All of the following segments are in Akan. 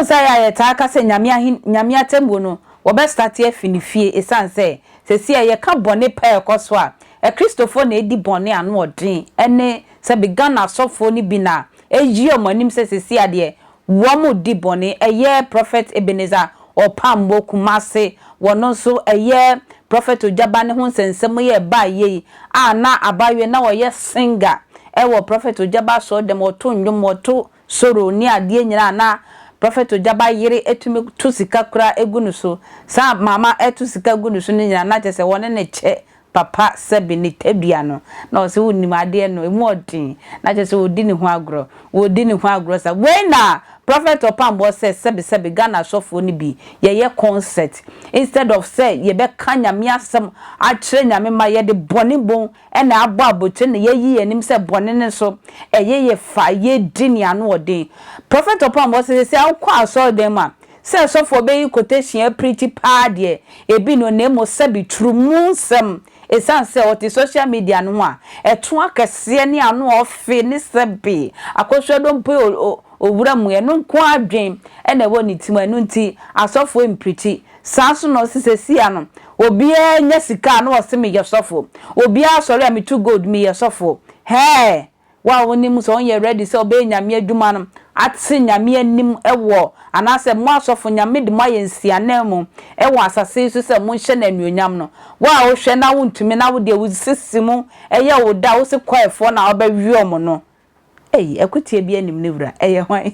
Wohu sɛ ɛyɛ a yɛtaa ka sɛ Nyame ahen Nyame atemmuo no wɔbɛ starte afi ne fie esiane sɛ seesei a yɛka bɔne paa a ɛkɔ so a Akristofoɔ na ɛdi bɔne ano ɔden ɛne sɛbe Ghana asɔfoɔ no bi na ɛyi wɔn anim sɛ seesei a deɛ wɔn di bɔne ɛyɛ Prophet Ebenezer Opambo Kumasi wɔno nso ɛyɛ Prophet Ogyaba ne ho nsɛnsɛm yi a ɛbaa yei a na abayewa na ɔyɛ singer ɛwɔ Prophet Ogyaba asɔredɛm ɔto nnwom ɔto Soro ne adeɛ nyinaa na Prophet Ogyaba yere tumi to sika koraa gu no so. Saa mama ɛto sika gu no so no nyinaa na kyerɛ sɛ wɔne no kyɛ papa sɛbe ne tadua no. Na ɔse wonim adeɛ no ɛmu ɔden na kyerɛ sɛ wɔdi ne ho agorɔ. Wɔdi ne ho agorɔ saa. Wei na Prophet Ɔpamboɔ sɛ sɛbe sɛbe Ghana asɔfoɔ no bi yɛyɛ concert instead of sɛ yɛbɛka Nyame asɛm akyerɛ Nyame mma yɛde bɔne bom na abɔ abotire na yɛayi yɛn anim sɛ bɔne no so ɛyɛ yɛ fa yɛdi ne ano ɔden. Prophet Ɔpɔn bɔ sɛ sɛ wokɔ asɔredan mu a sɛ sɔfoɔ bɛyi quotation aprikyi paa deɛ ebi no na mmom sɛbi turu mu nsɛm ɛsiane sɛ ɔte social media no ho a ɛto akɛseɛ ne ano ɔfe ne sɛbi akɔsoa dompe owura mu ɛno nko ara adwen na ɛwɔ ne tirim ɛno nti asɔfoɔ mprikyi Saa nso na ɔse sesia no obiara nya sika a na ɔse meyɛ sɔfo, obiara sɔre a metu gold meyɛ sɔfo. Hɛɛ! Wo a wonim sɛ wonyɛ ready sɛ wobɛyɛ Nyame adwuma no ate Nyame anim wɔ anaasɛ mo asɔfo Nyame de mo ayɛ nsiananmu wɔ asase yi so sɛ monhyɛ no anuonyam no, wo a wohwɛ na wontumi na wodeɛ wo sisi mu yɛ wo dɛ a wose kwaefoɔ na wobɛwe wɔn no, ei akutia bi anim ne wura ɛyɛ hwan?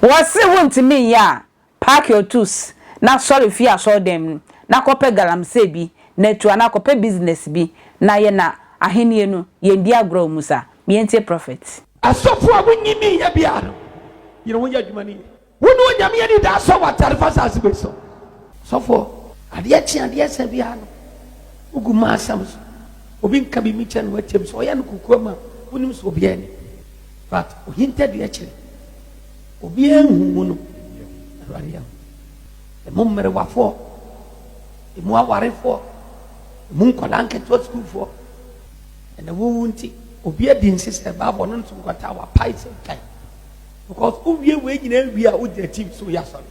Wɔse wontumi nyɛ a Pack your tools na sɔre fi asɔrdan mu na kɔpɛ galamsey bi na tu anaa kɔpɛ business bi na yɛ na ahennie no yɛndi agorɔ wɔ mu saa. Yɛntie prophet. Asɔfo a wonnye nni yɛ biara no, yere ho yɛ adwuma no yie. Wo ne Onyame anidaso wɔ atare fa asase wei so. Sɔfoɔ, adeɛ kye adeɛ sa biara no, wogu mmaa asɛm so. Obi nka biribi kyerɛ no woakyɛm sɛ ɔyɛ no kokoam a, wonim sɛ obiara ni. But ohintadua kyerɛ. Obiara nhu mu no, Awurade ahu. Emu mmerewafoɔ, emu awarefoɔ, emu nkwadaa nketewa sukuufoɔ. Ɛna wowu nti, obi adi nse sɛ baabɔ no nso nkwata wapae sɛ kan. Because wowie wei nyinaa wie a wogyina TV so yɛ asɔre.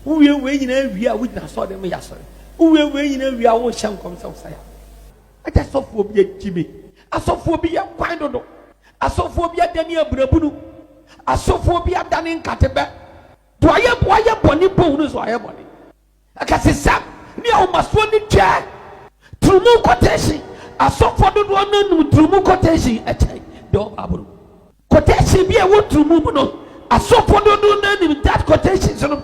Wowie wei nyinaa wie a wogyina asɔre mu yɛ asɔre. Wowie wei nyinaa wie a wohyɛ nkɔm sɛ wosa yɛ. Agya sɔfoɔ bi agyi me. Asɔfoɔ bi yɛ kwan dodo. Asɔfoɔ bi adane abunabunu. Asɔfoɔ bi adane nkatebɛ. Deɛ ɔyɛ wayɛ bɔne mpo hunu sɛ ɔayɛ bɔne. Akɛsesɛm ne ahomasoɔ ne twɛ. Turumu quotation, Asɔfoɔ dodoɔ no ara nim turumu quotation kyɛn deɛ ɛwɔ Bible mu. Quotation bi a ɛwɔ turumu mu no, asɔfoɔ dodoɔ no ara nim that quotations no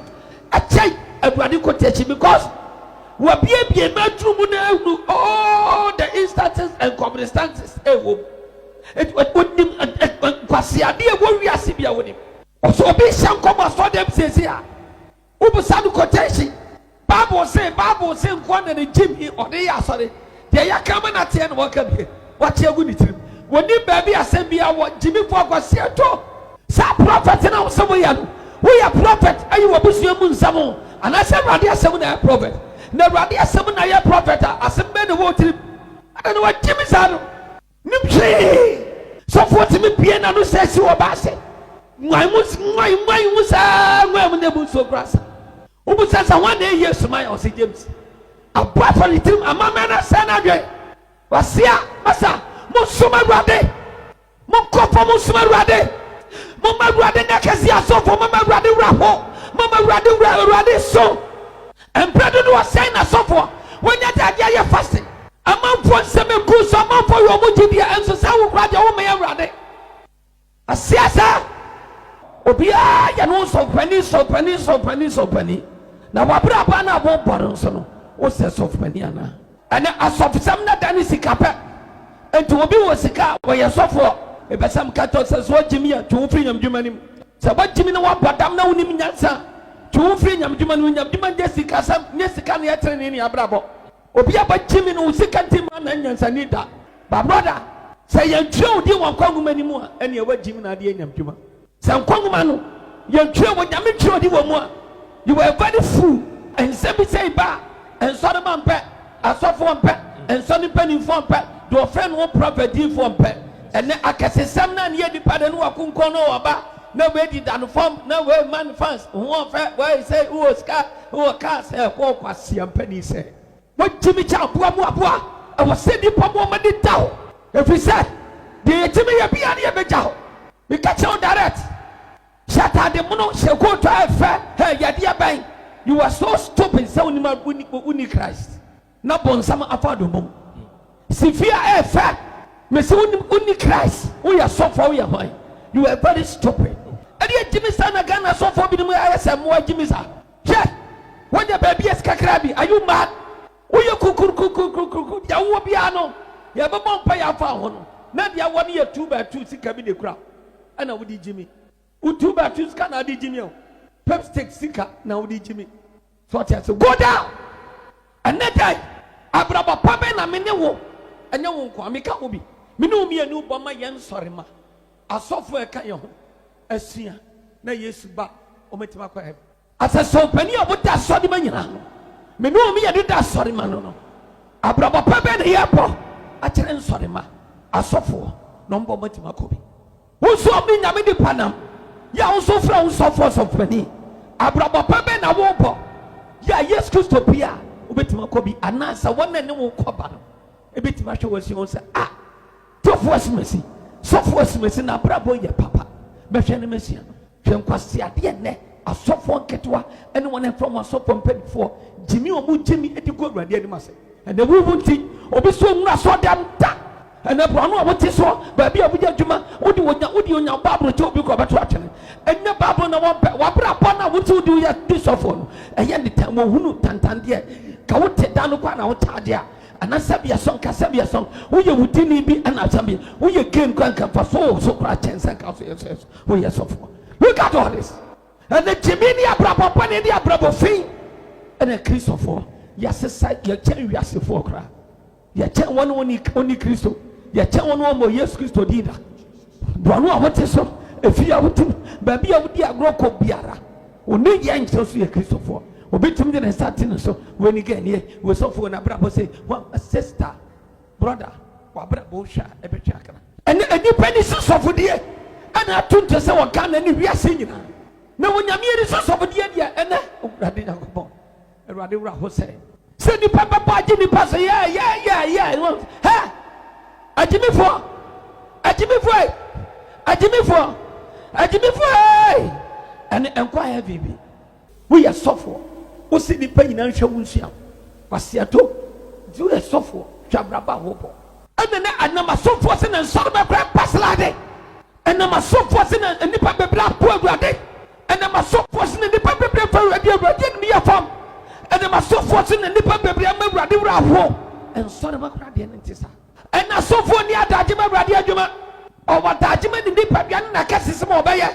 kyɛn Awurade quotation because wɔabiebie ma turumu no ahunu all the instances and circumstances ɛwɔ mu. Wɔnim nkwaseade a ɛwɔ wiase bi a wɔnim. Ɔsɛ obi hyɛ nkɔm asɔrdan mu seesei a, wobisa no quotation. Bible se, Bible se nkoa na ne gyim he ɔde yɛ asɔre. Deɛ yɛaka ama no ateɛ na waka bie. Wate agu ne tirim. Wɔnim baabi asɛm biaa wɔ. Gyimifoɔ akwaseɛ to. Saa prophet no a wose woyɛ no, woyɛ prophet ayi w'abusua mu nsɛm ho anaasɛ Awurade asɛm na ɛyɛ prophet? Na Awurade asɛm na ɛyɛ prophet a, asɛm bɛn na ɛwɔ wo tirim? Adɛn na wagyimi saa no? Nim hwee. Sɔfoɔ tumi bue n'ano sɛ si wɔ baase. Nwan mu nwan nwan mu saa nwan mu na emu nsuo kura sa. Wobusa sɛ hwan na ɛyɛ suma yɛ ɔsɛ James. Abɔ afa ne tirim amammerɛ no asɛe n'adwene. Wasia masa monsom Awurade. Monkɔ fam nsom Awurade. Momma Awurade nyɛ kɛse asɔfoɔ momma Awurade wura ho. Momma Awurade wura Awurade so. Mprɛ dodoɔ sɛn na sɔfoɔ wanya dadeɛ ayɛ fasting. Amanfoɔ nsɛm egu so amanfoɔ yɛ ɔmo gyidie nso saa wo koraa deɛ wo mmɛn Awurade aseɛ saa. Obiara yɛ ne ho sɔfopanin sɔfopanin sɔfopanin sɔfopanin na wabrabɔ no a wobɔ no nso no wosɛ sɔfopanin anaa? Ɛnɛ asɔfosɛm no adane sika pɛ nti obi wɔ sika a ɔyɛ sɔfoɔ. Mepɛ sɛ meka kyerɛ wo sɛ sɛ wogyimi a twe wo firi nyamedwuma no mu. Sɛ woagyimi na woabɔ dam na wonim nyansa a twe wo firi nyamedwuma no mu. Nyamedwuma nyɛ sikasɛm, nyɛ sika na ɛyɛ tenenee ne abrabɔ. Obi a wagyimi no wo sika nti mma na nyansani da. Ba brɔda, sɛ yɛntwerɛ wo din wɔ nkwa nwoma no mu a, ɛneɛ wagyimi na adeɛ nyamedwuma. Sɛ nkwa nwoma no yɛntwerɛ wɔ Nyame twerɛ din wɔ mu a, you are a very fool. Nsɛm bi sei ba a, nsɔrema mpɛ, asɔfoɔ mpɛ, nsɔre mpaninfoɔ mpɛ, deɛ ɔfrɛ ne ho prɔfɛt diifoɔ mpɛ. Ɛnɛ akɛsesɛm no a ne yɛ nipa de ne wakonkɔn no waba. Na wei deda no fam, na wei ma no fans, ho ɔfɛ, wei sɛ wowɔ sika, wowɔ cars, ɛkɔ kwasia mpanin sɛ. Wɔgye me kyɛ aboa mu aboa, ɛwɔ sɛ nnipa mu wɔn ani da hɔ, ɛfiri sɛ deɛ yɛtumi yɛ biara no yɛbɛgya hɔ. Meka kyerɛ wo direct, hyɛ ataade mono, hyɛ coat a ɛyɛ fɛ, hey, yadeɛ bɛn? You are so stupid sɛ wonim a wonni Christ. Na bonsam afa domum. Si fie a ɛyɛ fɛ. Mese wonim wonni Christ woyɛ sɔfoɔ woyɛ hwan you are very stupid. Ɛdeɛ gyimi saa na Ghana asɔfoɔ binom ayɛ sɛ mmoa gyimi saa hwɛ woanya baabi asi kakra bi are you mad woyɛ kukurkukurkukurku deɛ wowɔ biara no yɛbɛbɔ mpaeɛ afa ho no na deɛ wɔ no yɛ 2 by 2 sika bi na ekura wo ɛna wode gyimi wo 2 by 2 sika na wode gyimi o pepstick sika na wode gyimi. So ɔte ase? Go down! Ɛnnɛ da yi, abrabɔ pa bɛn na me ne wo, ɛnyɛ wo nko a, meka ho bi, me ne wo mmienu bɔ ma yɛn nsɔremma, asɔfo a ɛka yɛn ho asua na Yesu ba a wɔatumi akɔ heaven? Asɛsɛw panin a woda asɔremma nyinaa no, me ne wo mmienu da asɔremma no no, abrabɔ pa bɛn na yɛbɔ akyerɛ nsɔremma, asɔfoɔ, na wɔn bɔ wɔatumi akɔ bi? Wo nso ɔne Nyame nipa nam yɛ a wo nso wofrɛ wo sɔfoɔ sɔfopanin. Abrabɔ pa bɛn na wobɔ yɛ a Yesu Kristo pue a wobɛtumi akɔ bi anaasɛ wɔn a ɛne wo kɔ ba no bɛtumi ahwɛ wo asua wo sɛ ah Tɔfoɔ Asumasi, Sɔfoɔ Asumasi n'abrabɔ yɛ papa mɛhwɛ no masua no. Hwɛ nkwaseadeɛ nnɛ asɔfoɔ nketewa ne wɔn a ɛfrɛ wɔn asɔfoɔ mpanimfoɔ gyimi a wɔgyimi de gu Awurade anim ase. Ɛnɛ wo wu nti obi so nwura asɔɔdɛm da. Ɛnɛ borɔno a wote soɔ, baabi a woyɛ adwuma, wode onya wode onya Bible kyɛ obi kɔ ɔbɛto atwene. Ɛnyɛ Bible na wɔmpɛ, w'abrabɔ no a wote wode woyɛ di sɔfoɔ no, ɛyɛ ne tan, wɔhunu tantandeɛ. Ka wote da no kɔ a na wokyagye a, anaa sɛbi ɛsɔn ka sɛbi ɛsɔn, woyɛ wudini bi ɛna sɛbi woyɛ gay no koraa nka mfasoɔ wɔ so koraa kyɛn sɛ nka so yɛ woyɛ sɔfoɔ. Look at all this. Ɛnɛ gyimii ne abrabɔ bɔne ne abrabɔ fi ɛna Kristofoɔ yɛasesa yɛkyɛn wiasefoɔ koraa yɛkyɛn wɔn wɔn wɔn Kristo yɛkyɛn wɔn wɔn wɔ Yesu Kristo din da borɔno a wote so efi a wote baabi a wodi agorɔ kɔ biara wɔn ne yɛn nkyɛn so yɛ Kristofoɔ obi tumi de ne nsa te ne so wɔ ni gɛnie wɔ sɔfoɔ na abrabɔ se wɔn sister brother wabrabɔ hwɛ a ɛbɛtwe akra. Ɛnɛ nnipa ani so sɔfodie ɛna ato nkyɛ sɛ wɔ Ghana ne wiase nyinaa na wɔ Nyame ani so sɔfodie deɛ ɛnɛ Awurade Nyankopɔn Awurade wura ho sɛ sɛ nnipa bɛbɔ agye nnipa so yɛ yɛ yɛ yɛ hɛ agyimifoɔ agyimifoɔ ei agyimifoɔ agyimifoɔ ei ɛne ɛnkɔ ayɛ biribi. Woyɛ sɔfoɔ, wose nnipa nyinaa nhwɛ wo nsua wo. Kwaseato, nti woyɛ sɔfoɔ, hwɛ abrabɔ a wobɔ. Ɛna na ɛnam asɔfoɔ se na nsɔre bɛkora mpaslade. Ɛnam asɔfoɔ se na nnipa bebree apo Awurade. Ɛnam asɔfoɔ se na nnipa bebree mfa Awurade Awurade anim yɛ fam. Ɛnam asɔfoɔ se na nnipa bebree ama Awurade werɛ aho. Nsɔre bɛkora deɛ no nte saa. Ɛna asɔfoɔ nni adagye ma Awurade adwuma. Ɔwɔ adagye ma ne nipadua ne n'akɛsesɛm a ɔbɛyɛ,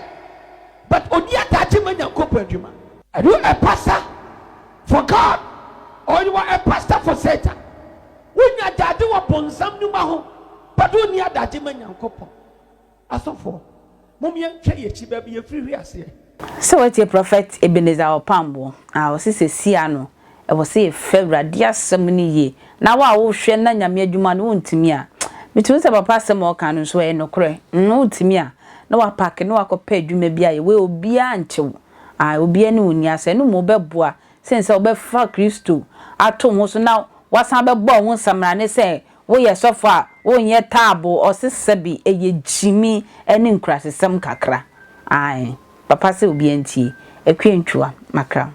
but ɔnni adagye ma Nyankopɔn adwuma. Are you a pastor for God or you are a pastor for Satan? Wonya adagye wɔ bonsam nnwuma ho, but wonni adagye ma Nyankopɔn. Asɔfoɔ, mom yɛntwɛ yɛkyi baabi yɛfiri hwe aseɛ. Sɛ woatie Prɔfɛt Ebenezer Opambour a ɔse sesia no ɛwɔ sɛ yɛfa Awurade asɛm no yie na wo a wohwɛ na Nyame adwuma no wontumi a metumi hu sɛ papa asɛm a ɔka no nso ɛyɛ nokorɛ mm wontumi a na wapake na wakɔpɛ adwuma bi ayɛ wei obiara nkye wo ae obiara ne wo nni asɛm ɛno mmom bɛboa sen sɛ wobɛfa Kristo ato wo ho so na wasan abɛbɔ wo ho nsamrane sɛ Woyɛ sɔfo a wonyɛ taabo ɔse sɛbi ɛyɛ gyimi ɛne nkurasesɛm kakra ae papa sɛ obia ntie Akua Ntwua makra.